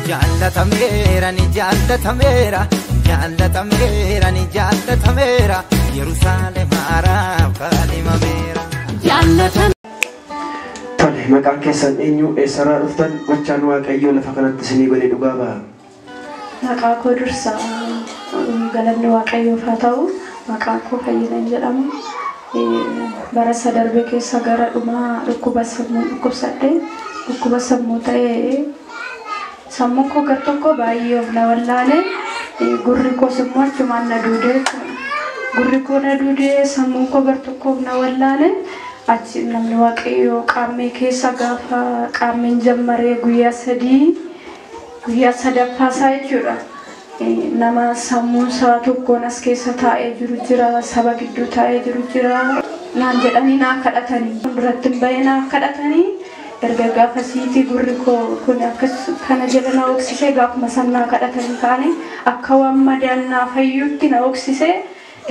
Jaallatameera ni jaallatameera, jaallatameera ni jaallatameera, Yerusaalem haaraaf kaadhimameera. Tole, maqaan keessan eenyu, eessarraa dhuftan, gochaan Waaqayyoo lafa kanatti isinii godhe dhugaa ba'a. Maqaa koo dursa galanni Waaqayyoof haa ta'u. Maqaan koo Fayyinaan jedhama. Bara isa darbe keessa gara dhumaa dhukkuba sammuu dhukkubsadhe. Dhukkuba sammuu ta'ee sammuun koo gar tokko baay'ee of na wallaale. Gurri koos immoo achumaan na duudee, gurri koo na duudee, sammuun koo gar tokko of na wallaale. Achi namni Waaqayyoo qaammee keessa gaafa qaammeen jammaree guyyaa 3, guyyaa sadaffaa isaa jechuudha. Nama sammuun isaa tokkoon as keessa taa'ee jiru jira, saba gidduu taa'ee jiru jira. Naan jedhanii naa kadhatanii. Duratti hin bahee naa kadhatanii. Erga gaafa siitii gurri koo kun akkas kana jala na hoksisee, gaafuma san naa kadhatanii kaanii akka waan madaan naa fayyuutti na hoksisee,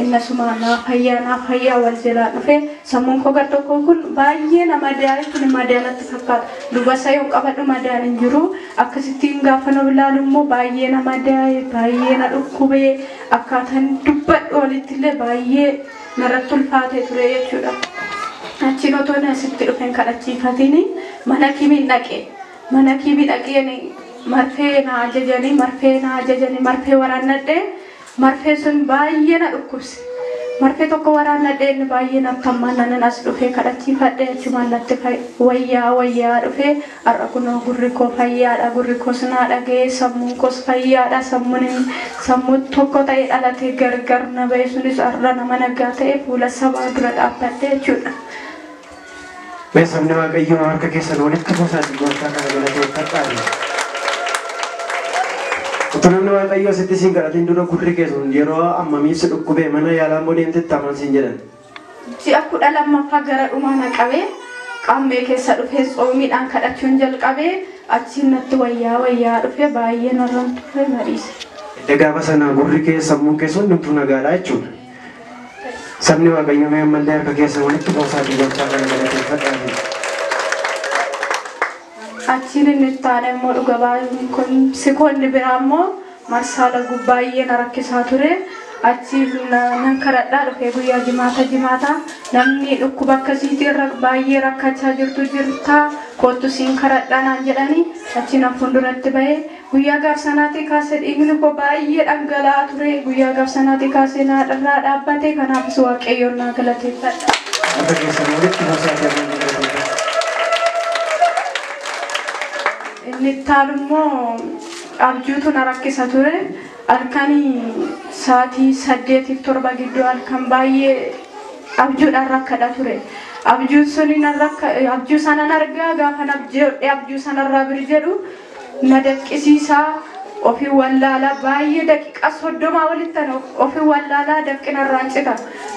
innasuma naa fayyaa naa fayyaa wal jalaa dhufe. Sammuun koo gar tokko kun baay'ee na madaa'e, kun madaa natti fakkaata. Duba isaa yoo qabadhu madaan hin jiru. Akkasittiin gaafa na ilaalu immoo baay'ee na madaa'e, baay'ee na dhukkubee, akkaataan dubbadhu walitti illee baay'ee narratti ulfaatee ture jechuudha. Achiin otoo na asitti dhufeen kadhachiifatini mana kimiin dhaqe. Mana kimii dhaqeen marfee na ajajanii, marfee na ajajanii, marfee waraannadhee, marfee sun baay'ee na dhukkubse. Marfee tokko waraannadhee, inni baay'ee natti hammaan as dhufee kadhachiifadhee, achumaan natti wayyaa wayyaa dhufee. Har'a kunoo gurri koo fayyaadha, gurri koos naa dhaga'ee, sammuun koos fayyaadha. Sammuun sammuu tokko ta'ee dhalatee gargar na ba'e sunis har'a nama nagaa ta'e fuula sabaa dura dhaabbadhe jechuudha. Mee sabni Waaqayyoo harka keessan walitti buusaatii gooftaa kana galateeffadhaa. Utuu namni Waaqayyoo asitti siin kadhatiin dura gurri keessan yeroo ammamiif si dhukkubee, mana yaalaa immoo deemtetti amal siin jedhan? Ji'a 12ffaa gara dhumaa na qabee, qaammee keessa dhufee tsoomiidhaan kadhachuun jalqabee, achiin natti wayyaa wayyaa dhufee, baay'ee narraan ture na dhiise. Edda gaafa sana gurri kee, sammuun kee sun hundumtuu nagaadha jechuudha. Sabni Waaqayyoo mee ammallee harka keessan walitti buusaatii gooftaa kana galateeffadhaa. Achiin inni itti aane immoo dhuga baay'een kun sikoonni biraa immoo marsaa laguu baay'ee na rakkisaa ture. Achiin nan kadhadhaa dhufee guyyaa jimaata jimaata namni dhukkuba akkasiitii irra baay'ee rakkachaa jirtu jirta, kottu siin kadhadhaa naan jedhanii, achiin an fuulduratti bahee guyyaa gaaf sanaatii kaasee dhiigni koo baay'ee dhangala'aa ture. Guyyaa gaaf sanaatii kaasee naa irraa dhaabbate. Kanaafis Waaqayyoon naa galateeffadha. Harka keessan walitti buusaatii ammallee galateeffadhaa. Inni itti aanu immoo abjuutu na rakkisa ture. Halkan sa'aatii 8f 7 gidduu halkan baay'ee abjuudhaan rakkadha ture. Abjuun suni nan rakka, abjuu sanan argaa, gaafa abjuu abjuu sanarraa bir jedhu na daqqisiisaa, ofii wallaalaa baay'ee daqiiqaa 30 walitti ana ofii wallaalaa dafqinarraan cita.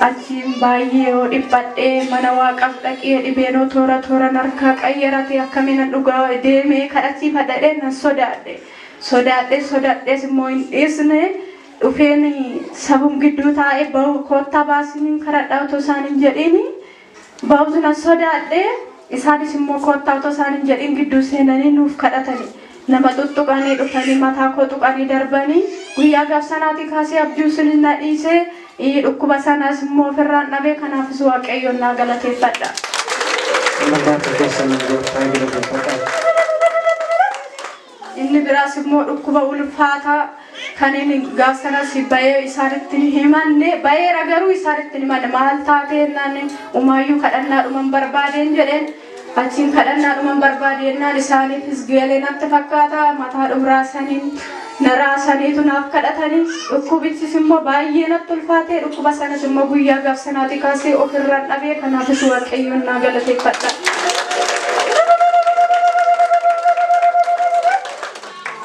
Achiin baay'ee yoo dhiphadhee mana waaqaaf dhaqee dhibeenoo toora toora narkaa qayyarate, akkamiin dhugaa deemee kadhachiifadhadhee nan sodaadhe. Sodaadhee sodaadhees immoo hin dhiisne. Dhufeen sabum gidduu taa'ee bahu, koottaa baasiniin kadhadhaa otoo isaan hin jedhiini bahuus nan sodaadhe. Isaanis immoo koottaa otoo isaan hin jedhiin gidduu seenanii nuuf kadhatani. Nama tuttuqanii dhufanii mataa koo tuqanii darbanii, guyyaa gaaf sanaatii kaasee abjuu sun na dhiisee, dhukkuba sanaas immoo ofirraan dhabee. Kanaafis Waaqayyoon naa galateeffadha. Ammallee harka keessan gooftaa galateeffadhaa. Inni biraas immoo dhukkuba ulfaataa kan inni gaaf sanas bahee isaanitti hin himanne, baheera garuu isaanitti hin himanne. Maal taatee jennaan, umaayyuu kadhannaadhuman barbaadeen jedheen. Achiin kadhannaadhuman barbaadeen isaaniifis galee natti fakkaata, mataa dhumraasaniin na raasaniitu naaf kadhatanii, dhukkubichis immoo baay'ee natti ulfaate. Dhukkuba sanas immoo guyyaa gaaf sanaatii kaasee ofirraan dhabee. Kanaafis Waaqayyoon naa galateeffadha.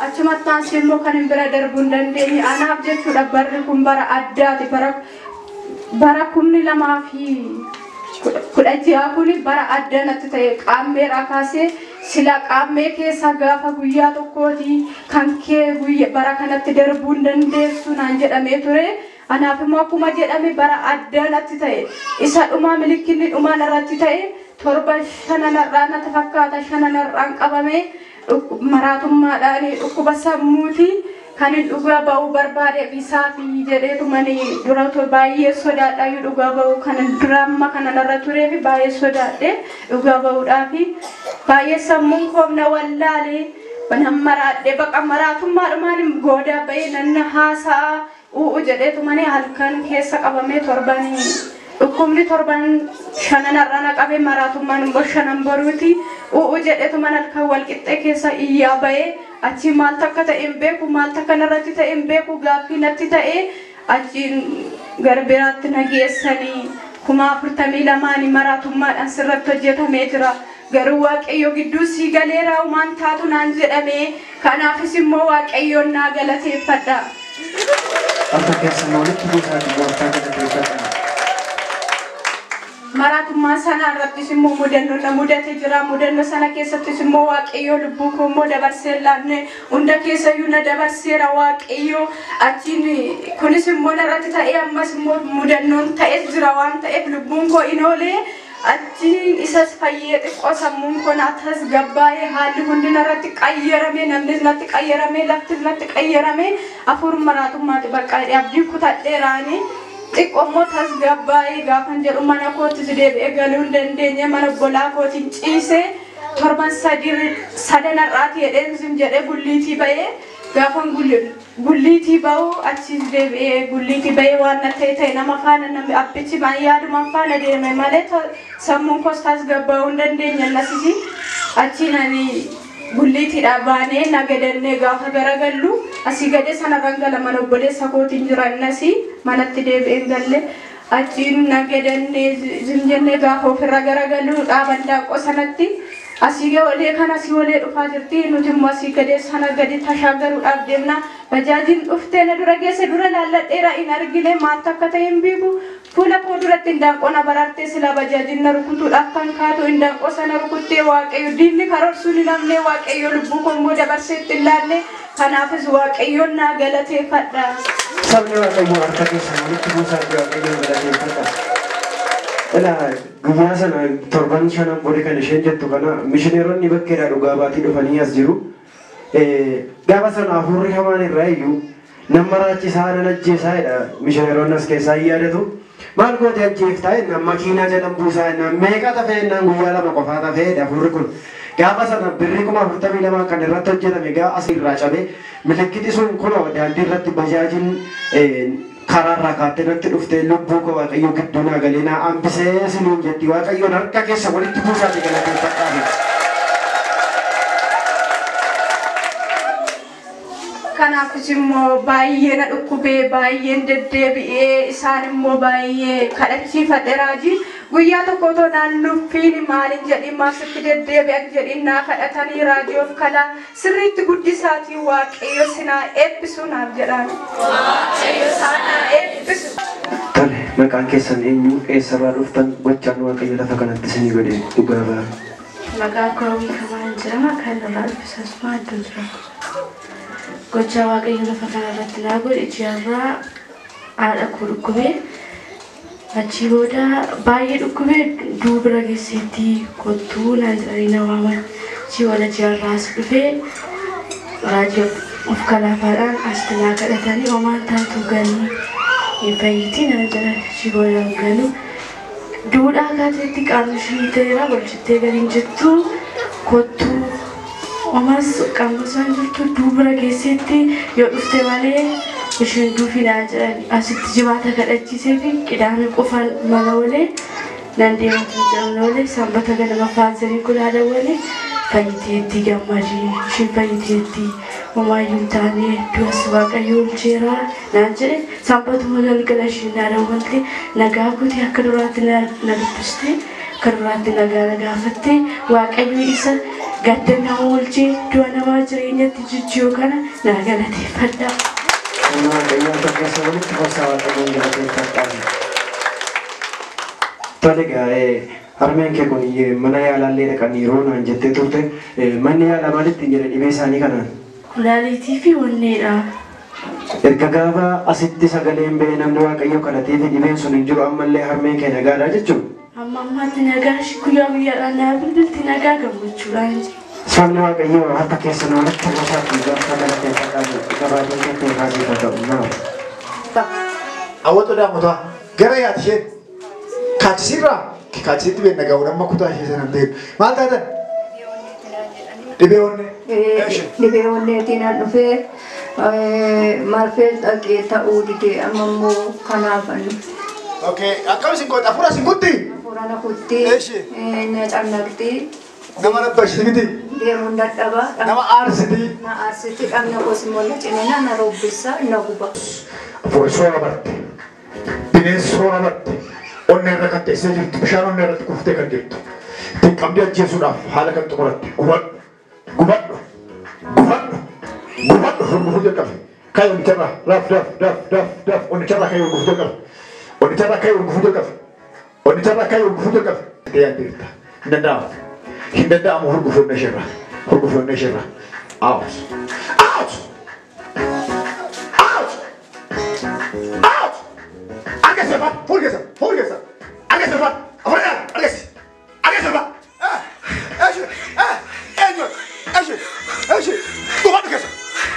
Achumatti aansee immoo kan hin bira darbuu hin dandeenye anaaf jechuudha, barri kun bara addaati. Bara 2016 kun bara adda natti ta'e. Qaammeedhaa kaasee, sila qaammee keessa gaafa guyyaa tokkooti kan kee guyya bara kanatti darbuu hin dandeessu naan jedhamee ture. Anaaf immoo akkuma jedhame bara adda natti ta'e. Isa dhumaa milikinni dhumaan irratti ta'e torba shananarraa natti fakkaata, shananarraan qabame. Maraatummaadhaan dhukkuba sammuuti kan hin dhugaa ba'uu barbaadeef isaafi jedheetu mani dura baay'ee sodaadhaayyuu dhugaa ba'uu kan dura amma kana narra tureef baay'ee sodaadhe dhugaa ba'uudhaafi baay'ee sammuun koomna wallaalee nan maraadhe baqa maraatummaadhumaan goodaa ba'ee nan haasa'a u'u jedheetu mani halkan keessa qabamee torbanii dhukkubni torban shanan irra na qabee maraatummaan immoo shanan boruuti u'u jedheetu mana halkan wal qixxee keessa iyyaa ba'ee achi maal takka ta'e hin beeku maal takka narratti ta'e hin beeku gaaffii natti ta'e achiin gara biraatti na geessanii 42,000 maraatummaadhaan sirratti hojjetamee jira. Garuu Waaqayyo gidduu sii galeera waan taatu naan jedhame kanaafis immoo Waaqayyoon naa galateeffadha. Harka keessan walitti buusaatii gooftaa galateeffadha. Maraatummaa sana irrattis immoo mudannoo na mudate jira. Mudannoo sana keessattis immoo Waaqayyo lubbuu koo immoo dabarsee laanne hunda keessayyuu na dabarseera Waaqayyo. Achiin kunis immoo narratti ta'ee ammas immoo mudannoon ta'es jira waan ta'eef lubbuun koo hin oolee. Achiin isas fayyee xiqqoo sammuun koo na tasgabbaa'ee haalli hundi narratti qayyarame namnis natti qayyarame laftis natti qayyarame hafuur maraatummaati bakka abdii kutadheeraani. Xiqqoo immoo tasgabbaa'ee gaafan jedhu mana koottis deebi'ee galuu hin dandeenye mana obbolaa kootiin ciisee torban sadan har'aati jedheen sin jedhee gulliitii ba'ee gaafan gulliitii ba'u achiis deebi'ee gulliitii ba'ee waan na ta'e ta'e nama faana namni abbichi yaadumaan faana deeme malee sammuun koos tasgabbaa'uu hin dandeenye nasisi achiin ani gulliitiidhaa baanee nagadannee gaafa garagallu asii gadee sanarraan gala mana obboleessa kootiin jira innasi manatti deebi'een galle achiin nagadannee jennee gaafa ofirra garagallu dhaaban daanqoo sanatti asii olee kan asii olee dhufaa jirti nuti immoo asii gadee sana gadi tashaagaruudhaaf deemna bajaajiin dhuftee na dura geesse dura laalladheera hin argine maal takka ta'e hin beeku fuula koo duratti indaanqoo na barartee sila bajaajiin na rukutuudhaaf kan kaatu indaanqoo sana rukuttee Waaqayyo diinni karoorsuun hin hafne Waaqayyo lubbuu koo immoo dabarsee itti hin laalle kanaafis Waaqayyoon naa galateeffadha. Sabni Waaqayyoo harka keessan walitti buusaatii Waaqayyoon galateeffadha. Ilaa guyyaa sana torban shanan booda kan isheen jettu kana mishineeronni bakkeedhaa dhugaa baatii dhufanii as jiru. Gaafa sana hafuurri hamaan irraa iyyuu nama maraachisaa nan ajjeesaa jedha mishineeronni as keessaa hin yaadatu. Maal goote ajjeeftaa jennaan makiinaa jalan buusaa jennaan meeqa tafee jennaan guyyaa lama qofaa tafee jedha hafuurri kun. Gaafa sana birrii 42,000 kan irratti hojjetame gaa as irraa cabee milikkiti sun kunoo daandii irratti bajaajiin karaarraa kaattee natti dhuftee lubbuu koo Waaqayyo gidduu naa galee naa hambisee siniin jetti Waaqayyoon harka keessa walitti buusaatii galateeffadhaa. Kanaafis immoo baay'ee na dhukkubee baay'een deddeebi'ee isaan immoo baay'ee kadhachiifadhe raajii guyyaa tokko otoo naannuffiin maaliin jedhiin maasitti deddeebi'an jedhiin naa kadhatanii raajii of kalaa sirriitti guddisaatii Waaqayyo sinaa eebbisu naaf jedhaan. Waaqayyo sinaa eebbisu. Tole maqaan keessan eenyu eessarraa dhuftan gochaan Waaqayyo lafa kanatti isinii godhe dhugaa ba'a. Maqaan koo Kamaan jedhama kan irraa dhufe Asmaa iddoo jira. Gochaa Waaqayyo lafa kanarratti naa godhe ji'arraa haadha koo dhukkubee achii booda baay'ee dhukkubee duubira geesseetti kottuu naan jedhanii na waaman. Achii wala ji'arraa as dhufee raajii of kalaafaadhaan asitti naa kadhatanii homaan taatu galii hin fayyitii naan jedhan. Achii booda galu duudhaa kaateetti qaamni ishii ta'eera bolchittee galiin jettu kottuu omas qaamni isaan jirtu duubira geesseetti yoo dhufte malee isheen duufi naan jedhan. Asitti jimaata kadhachiisee fi qidaame qofaan mana oolee nan deematu jedhamne oolee sanbata ganama faanzariin kun haadha oolee fayyiteetti gammadii isheen fayyiteetti homaayyuu hin taane du'as Waaqayyo oolcheera naan jedhe. Sanbatuma galgala isheen na dawwalte nagaa kooti akka duraatti na dubbiste akka duraatti nagaa na gaafatte Waaqayyo isa gadda nama oolchee du'a namaa jireenyatti jijjiiru kana naa galateeffadha. Waaqayyo harka keessa walitti buusaa Waaqayyoon galateeffadha. Tole egaa harmeen kee kun mana yaalaallee dhaqanii naan jettee turte manni yaalaa maalitti hin jedhe dhibee isaanii kanaan? Kulaalitii fi onneedha. Erga gaafa asitti sagaleen ba'ee namni Waaqayyo kadhatee fi dhibeen sun hin jiru ammallee harmeen kee nagaadha jechuudha. Amma ammaatti nagaa ishii guyyaa guyyaadhaan naa bilbilti nagaa gammachuudhaan jira. Sabni Waaqayyoo harka keessan walitti buusaa fi gaafa galateeffadhaa gabaabin keetti haasifaa ta'u nama. Hawwatoo daamotaa gara yaati isheen kaachisiirraa kaachisitti beekna gahuun amma kutaa ishee sanan beeku. Maal taatan? Dhibee onnee. Dhibee onneetiin an dhufee marfee dhaqee ta'uu didee amma immoo kanaaf an dhufe. Okay, akkam isin goote? Hafuura isin kutti? Hafuura na kutti. Na cannaqxi. Nama rabbashiti miti? Deemuun dadhaba. Nama aarsiti? Na aarsiti. Dhagna koos immoo na cinina na robbisa na guba. Hafuurri soora barte. Bineensi soora barte. Onnee irra kan teessee jirtu bishaan onnee irratti kuftee kan jirtu. Xiqqamdee ajjeesuudhaaf haala kan xumuratte. Gubadhu. Gubadhu. Gubadhu. Gubadhu. Hurgufuu jalqabe. Kaayee onicharraa raaf daaf daaf daaf daaf onicharraa kaayee hurgufuu jalqabe. Onicharraa kaayee hurgufuu jalqabe. Onicharraa kaayee hurgufuu jalqabe. Deeyaa hin danda'amu. Hin danda'amu hurgufuu onnee isheerraa. Hurgufuu onnee isheerraa. Out. Out. Out. Out. Argasi afaan. Fuul keessa. Fuul keessa. Argasi afaan. Afaan dheeraa. Argasi. Argasi afaan. Eeshi. Eenyu. Eeshi. Eeshi. Gubadhu keessa.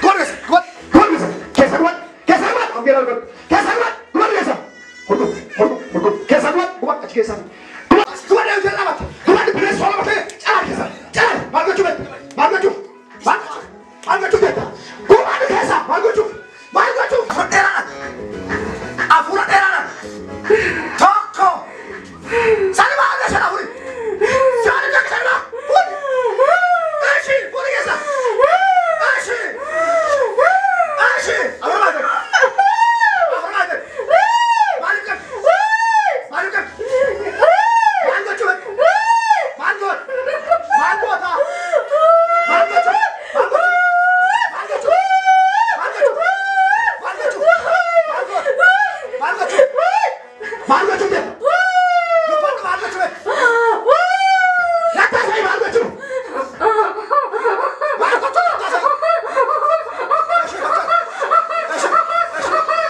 Gubadhu keessa. Gubadhu. Gubadhu keessa. Keessa gubadhu. Keessa gubadhu. Wangeelaa gubadhu. Keessa gubadhu. Gubadhu keessa. Hurguf. Hurguf. Hurguf. Keessa gubadhu. Gubadhu achi keessa. Gubadhu. Gubadhu eenyu jedhama. Gubadhu bineensi soolama ta'e. Calaa keessa. Calaa. Maal gochuu beekta? Maal gochuuf? Maal gochuuf? Maal gochuuf beekta? Gubadhu keessa. Maal gochuuf? Maal gochuuf? Afura dheeraadhaan. Afura dheeraadhaan. Tokko. Sadi maal keessa afuri? Sadi tokko sadi maal? Fuudhi. Eeshi. Fuudhi keessa. Eeshi. Eeshi. Afura maal ta'e? Afura maal ta'e? Maal gochuuf? Maal gochuuf? Maal gochuuf? Maal goota? Maal goota? Maal gochuuf? Maal gochuuf? Maal gochuuf? Maal gochuuf? Maal gochuuf? Maal goota? Maal gochuuf? Maal gochuuf beekta? Dubbadhu maal gochuuf beekta? Lakkaasai maal gochuuf? Maal gochuuf lakkaasai? Eeshi eeshi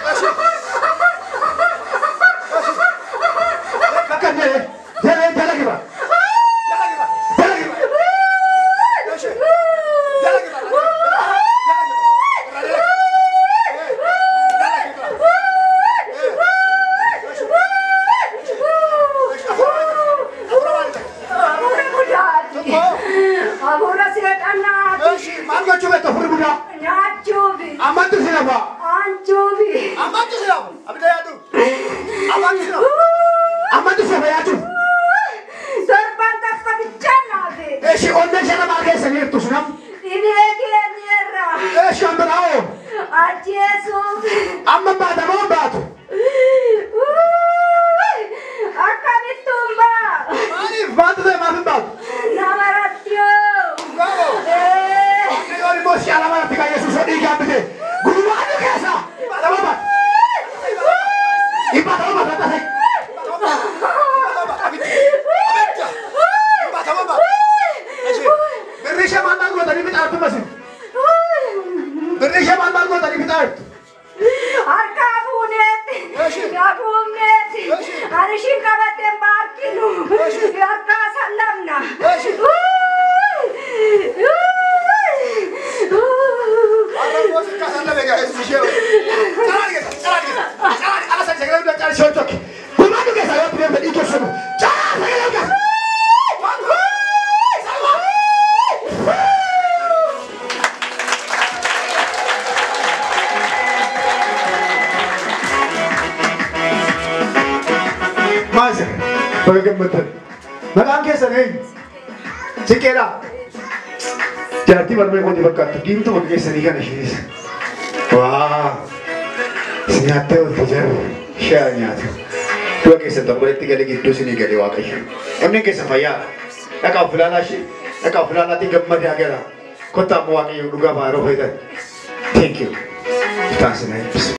eeshi eeshi Akka jedhe jedhe jala giba. Jala giba. Jala giba. Eeshi jala giba. Jala giba. Jala giba. Hafuura guddaati. Hafuura seexanaati. Eeshi maal gochuu beekta Hafuurri guddaa. Nyaachuufi. Ammantu si lafa. Anchuufi. Ammantu si lafa. Abidda yaadu. Ammantu si lafa. Ammantu si lafa yaachuuf. Torban takka bichaan naafe. Eeshi onnee ishee lamaa keessa jirtu sunam. Dhibee keenyarra. Eeshi kan biraa hoo? Ajjeesuufi. Amma baata moo hin baatu? Akkamittuun baa. Maaliif baatu ta'e maaf hin baatu? Nama rattiyoo. Bravo. Waaqayyoon immoo si'a lama irratti kan Yesuus dhiigaan bite. Gubadhu keessa. Baatama baata. Baatama baata taasise. Birri ishee maal maal gootanii fixaa jirtu masin? Birri ishee maal maal gootanii fixaa jirtu? Harkaa fuuneetti. Hafuuneetti. Ani ishiin qabateen baarkinu. Harkaa sallamna. Gubadhu keessa yoo tureef fedhii keessa nu. Caalaa sagalee keessa. Maazir baga gammaddan. Maqaan keessan eenyu? Siqqeedha. Jaartii barmee kooti fakkaattu diimtuu bakka keessanii kana ishees. Waa! Si nyaattee oolte jarri ishee haa nyaatu. Du'a keessan torbanitti galee gidduu isinii galee Waaqayyo. Onneen keessan fayyaadha. Dhaqaa of ilaalaa ishee dhaqaa of ilaalaatii gammadaa gara. Kottaa ammoo Waaqayyo dhugaa ba'aa yeroo fayyadatan. Thank you. Taasisa.